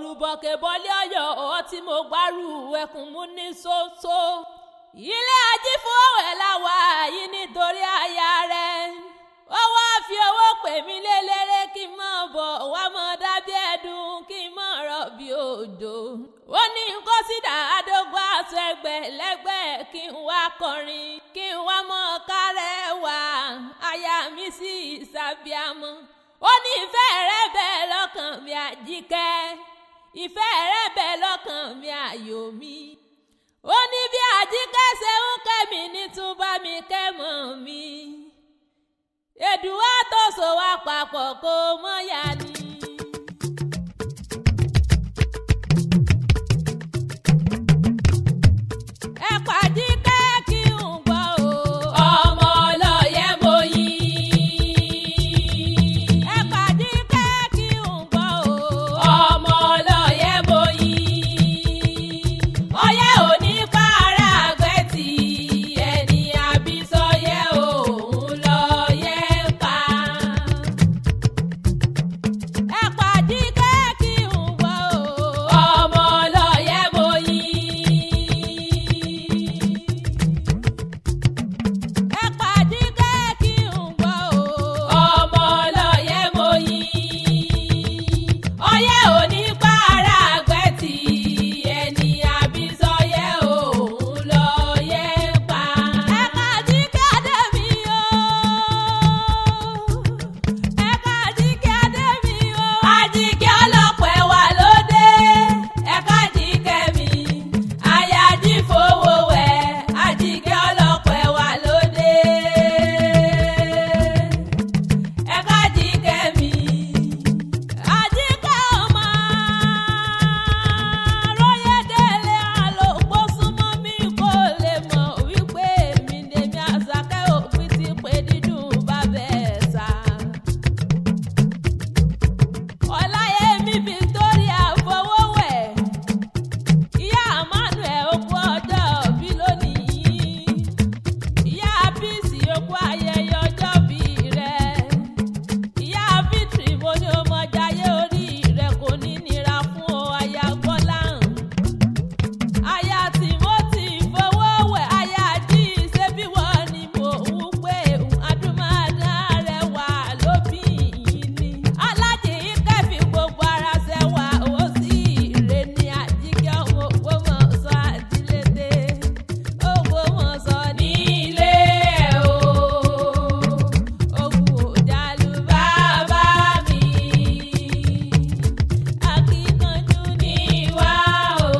Òrùbọ̀kẹ́ bọ́lé ọ̀yọ́ ọtí mo gbárù ẹkùn mú ní ṣóṣó. Ilé ajífowó láwa yìí nítorí aya rẹ̀. Ó wá fi owó pè mí lélẹ́rẹ́ kí n mọ̀ bọ̀ wá mọ̀ dábí ẹ̀dùn kí n mọ̀ rọ̀ bí òjò. Ó ní kó sídà àdógún aṣọ ẹgbẹ́ lẹ́gbẹ́ kí n wá kọrin kí n wá mọ̀ kárẹ̀ wá aya mi sí ìsàbíàmọ́. Ó ní ìfẹ́ rẹ̀ bẹ́ẹ̀ lọ́kàn mi àjíkẹ́, ìfẹ́ rẹ̀ bẹ́ẹ̀ lọ́kàn mi àyò mi. Ó ní bí àjíkẹ́ ṣe ń kẹ́ mi ní túbọ̀ mi kẹ́ mọ́ mi. Èdùwà tó so wá papọ̀ kó mọ́ yá ni. Ẹ pàjíkẹ́ kí n gbọ́ o. Ọmọ ọlọ́yẹ mo yìn. Ẹ pàjíkẹ́ kí n gbọ́ o. Ọmọ ọlọ́yẹ mo yìn. Ọyẹ́ òní para àgbẹ̀tì, ẹni àbísọyẹ òun lọ́yẹ ń pa. Ẹ pàjíkẹ́ kí n gbọ́ o. Ọmọ ọlọ́yẹ mo yìn. Ẹ pàjíkẹ́ kí n gbọ́ o. Ọmọ ọlọ́yẹ mo yìn. Ọyẹ́ òní para àgbẹ̀tì, ẹni àbísọyẹ òun lọ́yẹ ń pa. Ẹ pàjíkẹ́ adé mi o. Ẹ pàjíkẹ́ adé mi o. Àjíkẹ́ ọlọ́pẹ́ wà lóde, ẹ̀ka jíkẹ́ mi, àyájí fowó wẹ̀, àjíkẹ́ ọlọ́pẹ́ wà lóde, ẹ̀ka jíkẹ́ mi. Àjíkẹ́ ọmọ Róyédélé àlòpọ̀ súnmọ́ mi kó lè mọ̀ wípé èmi lèmi Àṣàkẹ́ òpin ti pé dídùn bàbá ẹ̀ sá. Ọláyẹmí Victoria Fowówẹ̀, ìyá Emmanuel okú ọjọ́ bí lónìí, ìyá Bísí okú ayẹyẹ ọjọ́ bí rẹ̀. Ìyá Fitri mo ní o mọ jayé orí rẹ kò ní nira fún ọ aya Gbọ́láhàn. Aya Timothy Fowówẹ̀ aya jí ṣebí wọ́n ni mò ń pè adúmáadá rẹ̀ wà lóbìnrin ni. Alájì kẹ́fì gbogbo ara ṣẹwà ó sì rè ní Àjíkẹ́ ọmọ Ògbómọ̀ṣọ́ àjílété Ògbómọ̀ṣọ́ ní Nílé ẹ̀ o, ogun òjàlú bàbá mi, akíkanjú ní níwá o,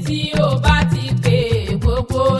tí o bá ti pè, gbogbo